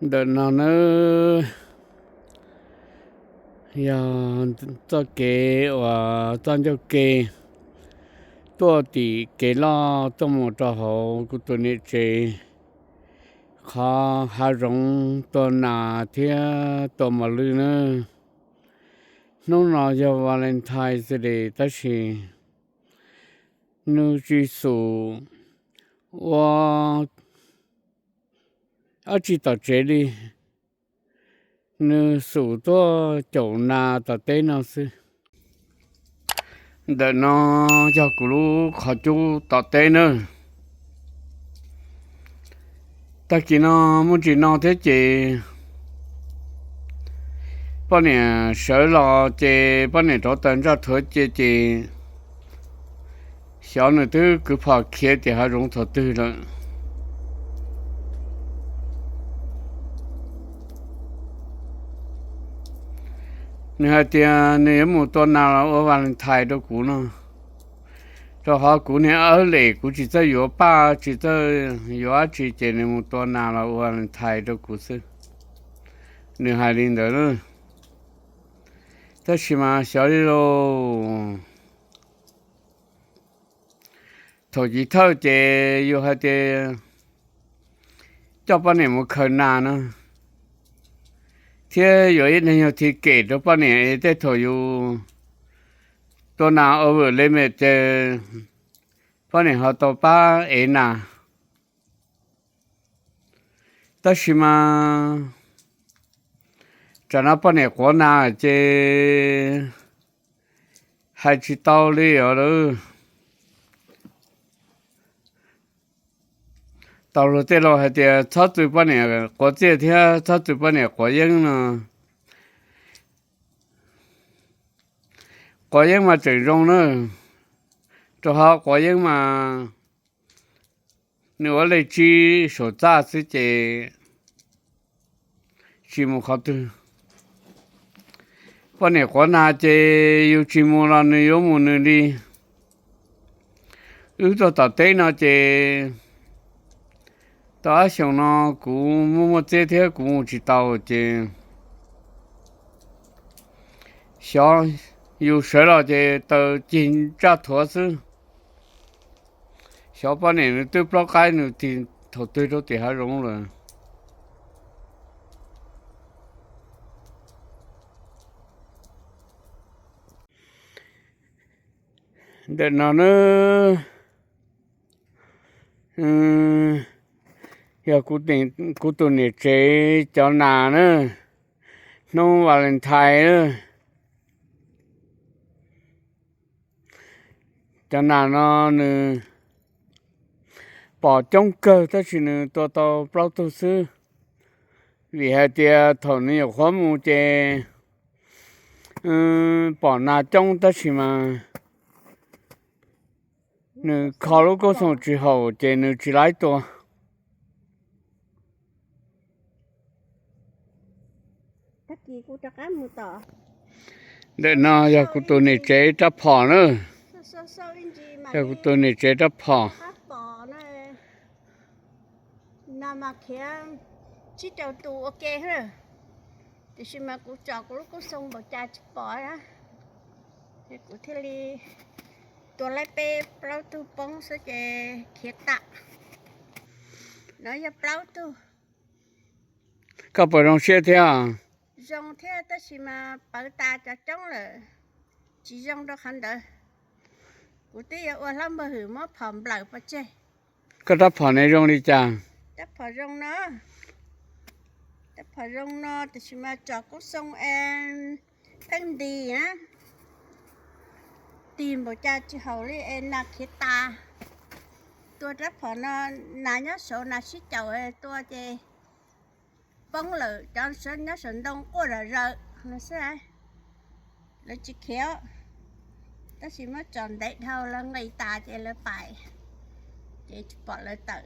Ntawm no nawb, yog txoj kev uas txoj ncauj ke tuaj tim kev loj tuaj mus rau hauv kuv tus niam tsev qhov hav zoov tua nas thiab tua mos lwj nawb. Hnub no yog Valentine xwb tab sis nws tsis xum ua ob tsi tom tsev li, nws xum tuaj caum nas tom teb no xwb. Ntawm no yog kuv lub qhov cub tom teb nawb. Tag kis no muaj ntsis no thiab ces poj niam sawv los ces poj niam rauv taws ntsaj thuav cia ces xyov nws twb kwv phom khiav tim hav zoov thaum twg lawm. Nws hais tias nws yuav mus tua nas los ua Valentine rau kuv no, rau qhov kuv niag awb lem kuv tsis txawj yuav paj tsis txawj yuav dab tsi ces nws mus tua nas los ua Valentine rau kuv xwb. Nws hais li ntawd. Tab sis mas xyov li lauj, thaum chiv thawj ces yus hais tias coj poj niam mus khaws nas no, thiab yuav ib neeg yog thi kem rau poj niam es tej thaum yus tua nas ua vwm li me ces poj niam ho tau pab ev nas. Tab sis mas tsam no poj niam quav nas ces hais tsis tau li os lawm. Tau luag tej laus hais tias txhob txwm poj niam quav txiaj thiab txhob txwm poj niam quav yeeb no. Quav yeeb mas tseem zoo na, rau qhov quav yeeb mas nws ua li tsib saum txaj xwb ces tsis mus qhov twg. Poj niam quav nas ces yus tsis mus los nws yuav mus nws li. Wb tuaj tom teb no ces tau ob xyoos no kuv muaj muaj txiab thiab kuv mus tsis tau ces xyov yus sawv los ces taws cig ntsaj thuav xwb. Xyov poj niam nws twb plaub qaib nws tig thaum twg rau tim hav zoov lawm. Ntawm no na, yog kuv tus niam tsev cov nas na, hnub Valentine na. Cov nas no nws pom coob kawg tab sis nws tua tau plaub tug xwb. Vim hais tias thaum nws nyuam qhuav mus ces pom nas coob tab sis mas nws kho lub koob xooj tsis haum ces nws tsis laib tua. Ntawm no yog kuv tus niam tsev rab phom na. Yog kuv tus niam tsev rab phom. Tiam sis mas kuv tsom kuv lub koob xooj npaum cas tsis pom, kuv thiaj li tua laib peb plaub tug poob xwb ces khiav tam. No yog plaub tug. Koj puas zoo siab thiab? Zoo thiab tab sis mas pawv tas cov coob lawm, tsis zoo rau qhov ntawd. Kuv twb yuav ua hlob npawg hwm muab phom nplawm pov tseg. Koj rab phom ne zoo li cas? Rab phom zoo no, rab phom zoo no tiam sis mas tsom koob xooj es pheej ntis na, tig npaum cas tsis haum li es nas khiav tas. Tua rab phom no nas nyob saud nas sib caum tua ces poob lawm, cov nyob saum ntoo quaj zom zaws no xwb. Lawv tsis khiav, tab sis muab tsom ntev dhau lawv nqis tas ces lawv pais, ces tsis pom lawv tawm.